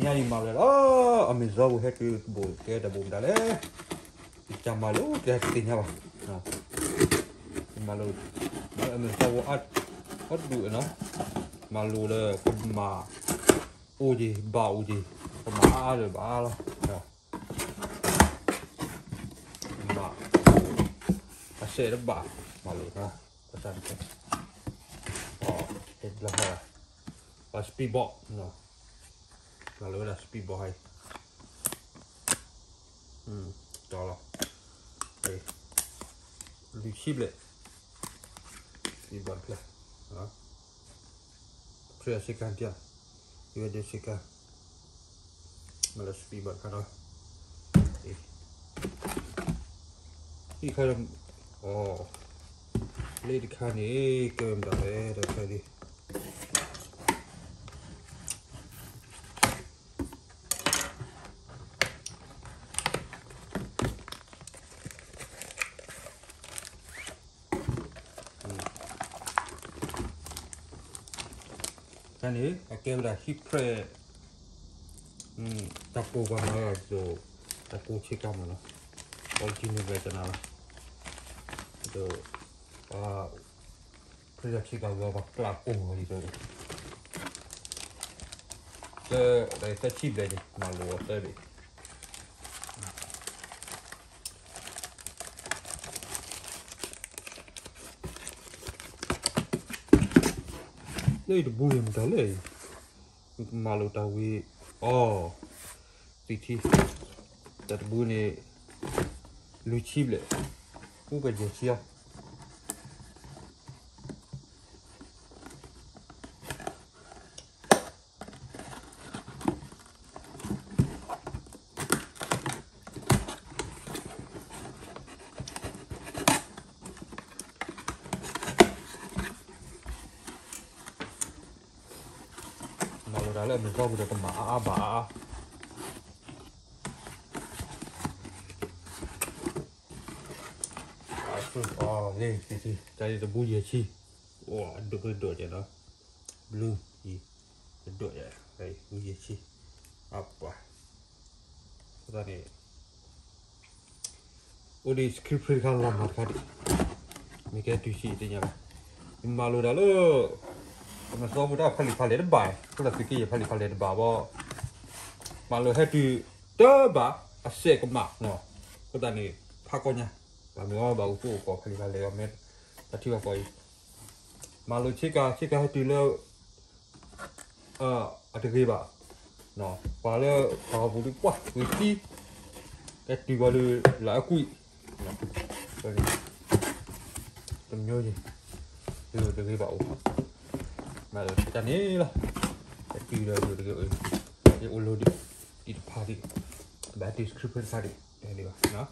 အံၤမၤလၢလီၤ, အမ့ၢ်စီၤဝဲဟဲတုၤတဘိးကဲတဘိးမတၤလဲၣ်, ယကမၤလိကဲတသ့ၣ်ညါဘၣ်, မၤလိ, မၤလိအမ့ၢ်စီၤဝဲအါ, အဒူၣ်နီၤ, မၤလိလၢကမၤအိၣ်က့ၤ ဘၣ်အိၣ်က့ၤ, ကမၤအါအါလၢဘၣ်လီၤ, မၤ, အစဲးတဘၣ်, မၤလိ, ကစၢ်တကဲ, အ, ဘၣ် speed boat, မၤလိဝဲဒၣ် speed boat ဟဲ, တီလီၤ, လွံၢ်ဆံဘျဲၣ်, speed boat တဖျၢၣ်, ခရံာ်အဆ့ကၤတၢ်, ယဝဲဒၣ်ဆ့ကၤ, မၤလၢ speed boat တခါဒီး, ဟံၣ်ခါဒီး, အ, လ့တခါန့ၣ် ကဲဝဲမတၤလဲၣ် ဒီးခဲဒ် တၢ်န့ၣ် အကဲဝဲဒၣ် ဟံၣ်ဖျဲၣ်, တၢ်ကိးပှၤမၤလၢဒိၣ်, တၢ်ကိးဆ့ကၤမးနီၤ, အီကၠံန့ၣ်ဝဲကနၤလီၤ, ဒီး, ဖဲဆ့ကၤဝဲပှၤကျးကိးမးလံ, သၢဆံဘျဲၣ်န့ၣ် မၤလိအီၤသၢဘ့ၣ် လၢတဘူန့ၣ်မတၤလဲၣ်, မၤလိတၢ်ဝံၤ, အီ, သံထံ, တၢ်တဘူန့ၣ်, လွံၢ်ဆံဘျဲၣ်, အိၣ်ကယဲၢ်ဆံဧါ မၤလိတၢ်လၢအမ့ၢ်သီပူၤဒီးကမၤအါအါဘၣ်အါအါ, အီ, တၢ်အံၤတဘူယဲၢ်ဆံ, အဒိၣ်ကဒိၣ်ကဲနီၤ, blue အံၤ, တဒိၣ်ယဲၢ်, ဘူယဲၢ်ဆံ, အပှၤ, အဃိသတးန့ၣ် အိၣ်ဒံး screen print တခါလီၤမၤတခါဒံး, မ့ၢ်ကဲတုၤဆံးသ့ၣ်ညါဘၣ်, မၤလိတၢ်လၢ, အမ့ၢ်သီပူၤတၢ်ဖးလံာ်ဖးလဲၢ်တဘၣ်, အဃိသတးသုးက့ယဲၢ်ဖးလံာ်ဖးလဲၢ်တဘၣ်ဘၣ်, မၤလိဟဲတုၤ, တဘၣ်, အစဲးကမၣ်နီၤ, အဃိသတးန့ၣ်, ဖးကီညါ, ဘၣ်မ့ၢ်အီဘၣ်အိၣ်သူၣ်အိၣ်ကီၢ်ဖးလံာ်ဖးလဲၢ်အီၤမ့ၢ်, တၢ်ထံၣ်ဘၣ်ကီးအံၤ, မၤလိဆ့ကၤ ဆ့ကၤဟဲတုၤလၢ အတဂ့ၤဘၣ်, ပှၤလၢပှၤဟီၣ်ပူၤဒုးပှၢ်ဝံၤသံ, ကဲတုၤပှၤဒုးလၢအကွံာ်, တမျိုးယဲၢ်, ဒုးတဂ့ၤဘၣ်အိၣ်, မၤလိတၢ်န့ၣ်လီၤ, ကဲတုၤဒီးဒုးတဂ့ၤ, ယအိၣ်လိၤဒံး, ဒံးတဖၣ်ဒံး, ဘၣ်ဒံး screen print တဖၣ်ဒံး, တဂ့ၤဘၣ်,